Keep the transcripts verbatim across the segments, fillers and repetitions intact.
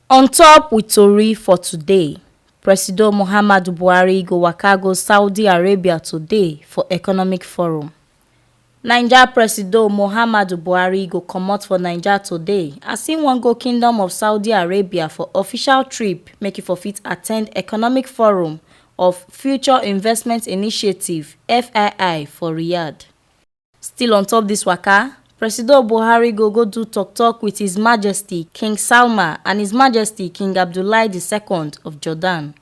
On top with tori for today, Presido Muhammadu Buhari go waka go Saudi Arabia today for economic forum. Naija Presido Muhammadu Buhari go comot for Naija today as im wan go Kingdom of Saudi Arabia for official trip make e for fit attend economic forum of Future Investment Initiative, F I I, for Riyadh. Still on top dis waka, Presido Buhari go go do tok-tok wit His Majesty King Salman and His Majesty King Abdullahi the second of Jordan.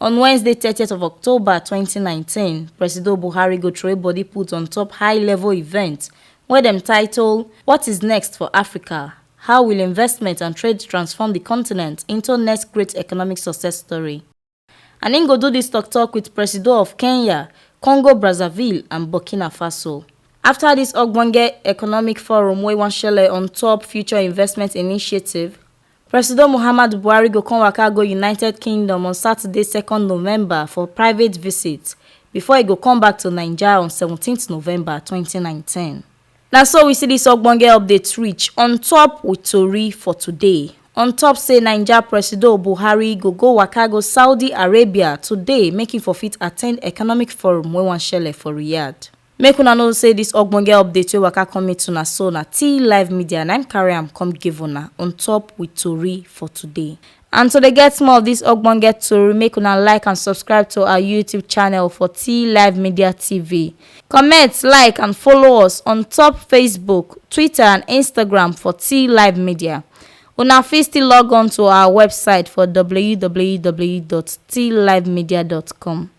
On Wednesday, thirtieth of October twenty nineteen, Presido Buhari go throway body put on top high-level event wey dem title What is next for Africa? How will investment and trade transform the continent into next great economic success story? And im go do dis tok-tok wit Presido of Kenya, Congo Brazzaville and Burkina Faso. Afta dis ogbonge economic forum wey wan shele on top Future Investment Initiative, Presido Muhammadu Buhari go come waka go United Kingdom on Saturday, second November, for private visit before e go come back to Naija on seventeen November twenty nineteen. Na so we see dis ogbonge update reach on top with tori for today. On top say Naija Presido Buhari go go waka go Saudi Arabia today make im for fit attend economic forum wey wan shele for Riyadh. Make una know say dis ogbonge update wey waka come meet una so na T Live Media na im carry am come give una on top with tori for today. And to dey get more of dis ogbonge tori, make una like and subscribe to our YouTube channel for T Live Media T V. Comment, like and follow us on top Facebook, Twitter and Instagram for T Live Media. Una fit still log on to our website for w w w dot t live media dot com.